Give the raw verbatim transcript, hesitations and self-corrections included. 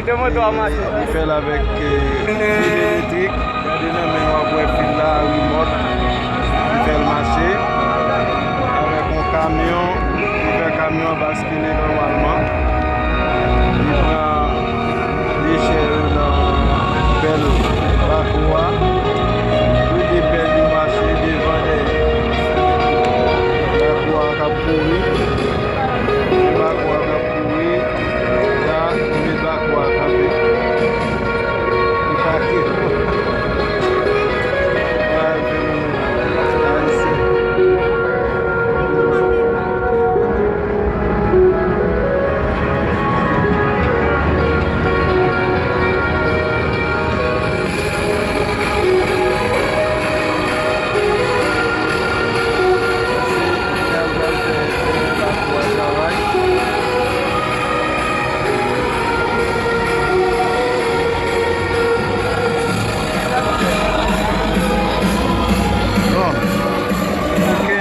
Yo montre w ap mache. Li fè l avèk eh, fil elektrik. Gade nan men w ap wè fil la, remòt. Li fè l mache. Avèk yon kamyon. Li fè kamyon an baskile nòmalman.